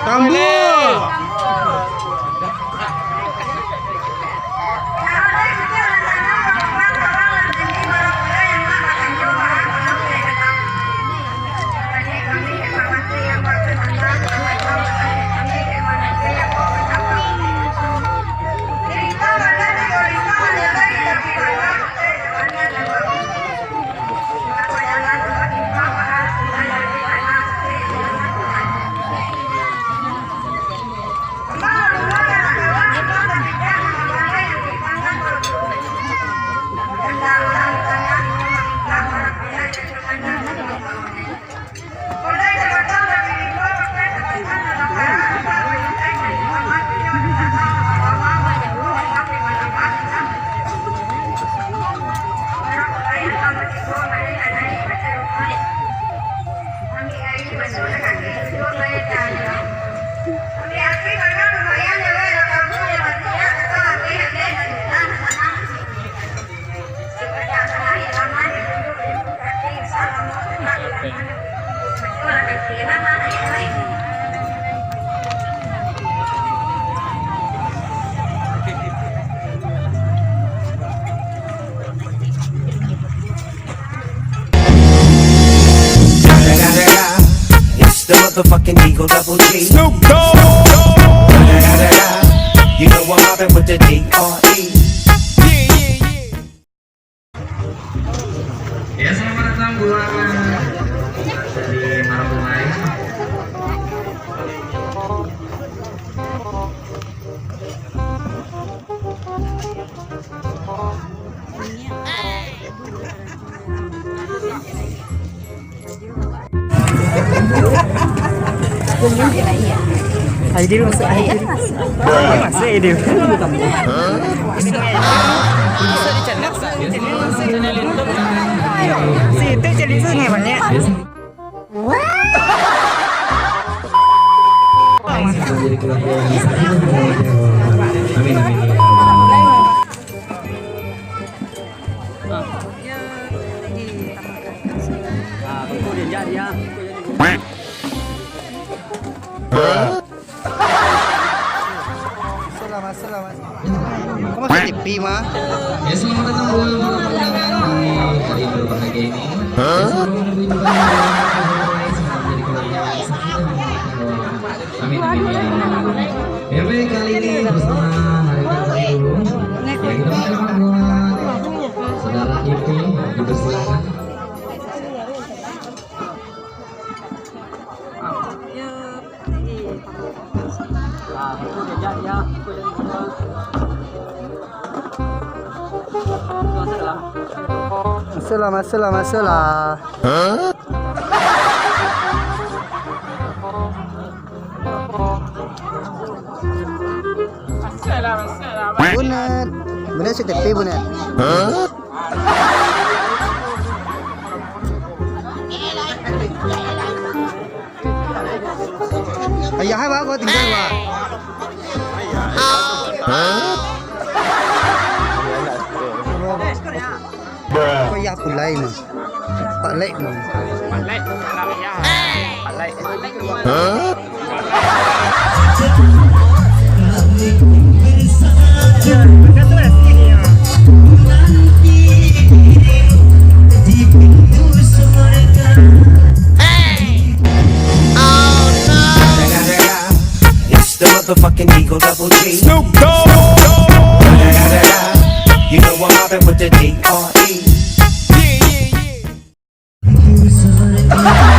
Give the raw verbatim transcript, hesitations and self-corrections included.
Tambua! It's the motherfucking Eagle Double G. Snoop Dogg. You know I'm mobbing with the D R E. Ya, selamat datang buat dari Marabungai. Aidil masuk, Aidil. Masuk, Aidil. Situ cari sungai banyak. Amin, amin, amin. Masuklah, masuklah, masuklah. Kau masuk T V mah? Ya, selamat datang buat para undangan di hari berbahagia ini. Ya, sebelum menuju ke hari berbahagia, semoga menjadi keluarga yang sakinah mawaddah warahmah. Amin, amin, amin. Ya, baik, kali ini bersama hari berbahagia dulu. Ya, kita persilakan buat saudara Ipi, dipersilakan. Masuklah, masuklah, masuklah. Bunet. Bunet si Tepi, Bunet. Ayah, ba, kau tinggal, ba. Kau ayah pulai mah. Palek mah. Palek, ayah. Palek. The motherfucking Eagle Double G. Snoop Dogg. You know I'm mobbing with the D R E.